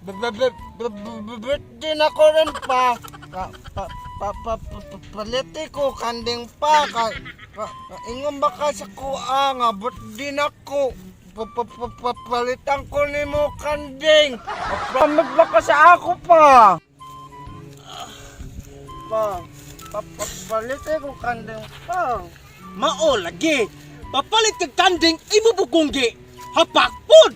Birthday na ko rin pa. Ka, pa, pa, pa, pa, pa, paliti ko kanding pa. Ka, ka, ka, ingon ba ka sa kuha nga birthday na ko. Pa, pa, pa, pa, palitan ko nimo kanding. Pamit ba ka sa ako pa? Pa, pa, pa, paliti ko kanding pa. Mao lagi. Papalit kag kanding imo bukunggi. Hapak pod.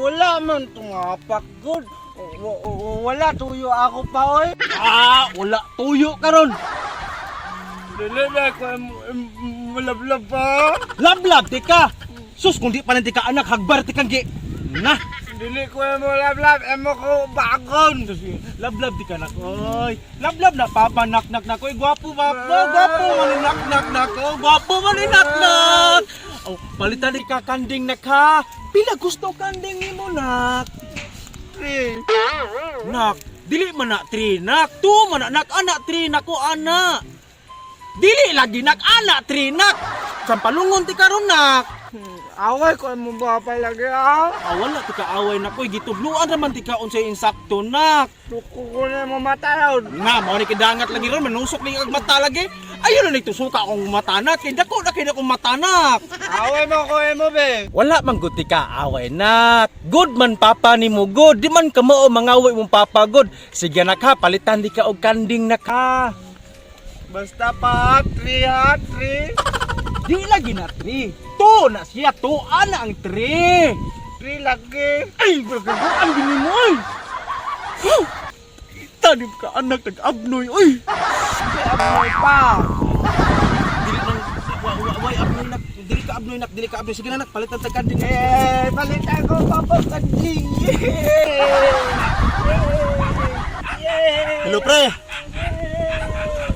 Wala man tungapak good. Wala tuyo ako pa oy. Ah, wala tuyo karon. Dili na ko malablab pa. Lablab di ka. Sus kung di pa nanti ka anak hagbar ti kang gi. Na, Dili ko malablab, emo ko bagon. Lablab di ka nak oy. Lablab na papa nak nak nak oy, gwapo papa, gwapo man ni nak nak nak oh, gwapo man ni nak nak. Oh, palitan di ka kanding nak ha. Pila gusto kanding nimo nak? Pre, Nak, dili man na 3 nak, 2 man na nak, anak 3 nak ko ana. Dili lagi nak anak 3 nak. Sampalungon ti karon nak. Away ko mo ba pa lagi ah. Ah, wala ti ka away nak oy, gitudluan ra man ti ka unsay insakto nak. Tuko ko na mo mata Nga, mao ni kidangat lagi ron, manusok ni ang mata lagi. Ayun na nagtusuka akong mata nak, kay dako na kay akong mata nak. Away mo ko emo be. Wala man gud ti ka away nak. Good man papa nimo good, di man kamo mangaway mong papa good. Sige nak ha, palitan di ka og kanding nak ha. Basta pa, tri ha, tri. Di lagi na 3. 2 na siya, 2 ana ang 3. Tri lagi. Ay, bergaguan gini mo ay. Huh! Tanim ka anak nag-abnoy oy. Di amoy pa. Dili nang wa wa way abnoy nak, dili ka abnoy nak, dili ka abnoy. Sige na nak, palitan ta kanding. Eh, palitan ko pa kanding. Yeah. Yeah. Hello pre.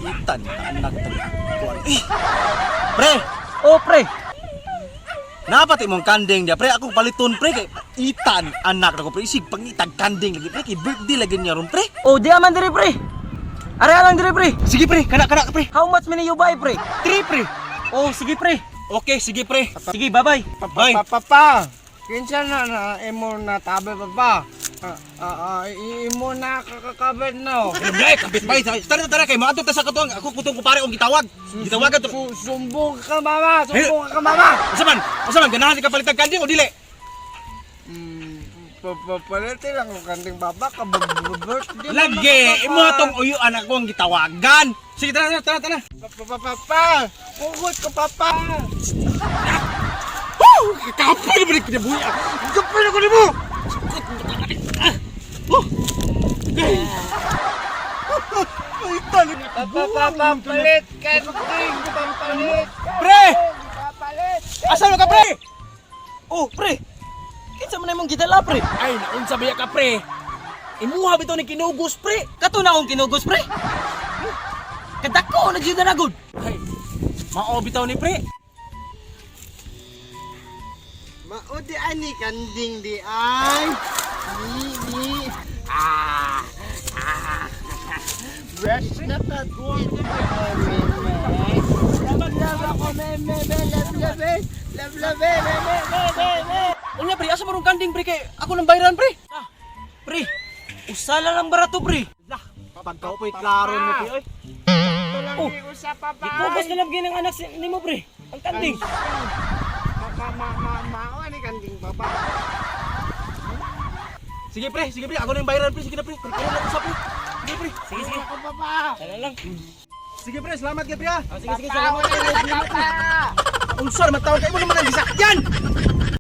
Itan ka anak tag-kuan. Eh. Pre, Oh, pre. napati mong kanding dia pre, akong paliton pre kay itan anak nako pre isig pangitag kanding lagi pre kay birthday lagi niya ron pre. Oh, di aman diri, pre. Are lang diri, pre. Sige pre, kana kana pre. How much many you buy, pre? 3 pre. Oh, sige, pre. Okay, sige pre. Sige, bye-bye. Bye. Papa, papa. Kinsa na na imo na tabi papa. Ah, ah, ah, imo na kakakabit no. Pre, kapit bay. Tara tara kay maadto ta sa katuang. Ako putong ko pare ang gitawag. Gitawagan to. Sumbong ka mama, sumbong ka mama. Asa man? Asa man ganahan ka palitag kanding o dili? Papalitin lang ko kanding baba ka birthday. Lagi, imo atong uyuan ako ang gitawagan. Sige tara tara tara tara. Papa, papa, hugot ko papa. Woo! Kapoy na balik kinabuhi ah. Kapoy na ko nimo. Oh. Ay, tali. Papa, papa, palit kanding, papalit. Pre! Papalit. Asa ka pre? Oh, pre. Kinsa man imong gidala, pre? Ay, naunsa ba ya ka pre? Imuha bitaw ni kinugos pre. Kato na akong kinugos, pre. Kadako na gyud na gud. Ay, mao bitaw ni pre. Mao di ani kanding di ay. Ni ni. Ah. Ah. Fresh na ka Unya pre, asa mo rong kanding pre kay ako nang bayran pre. Ah, pre. Usala lang barato, pre. Lah, pagkaupoy klaro mo pre oy. Oh, Gikugos na lang ginang anak nimo, pre. Ang kanding. Mao ani kanding baba. Sige pre, ako nang bayran pre, sige na pre. Pre, karon lang usap pre. Sige pre. Sige, sige. Ako baba. Sana lang. Sige pre, salamat kay pre ah. Ah, sige, sige, salamat. Unsa man tawag kay mo naman ang gisakyan.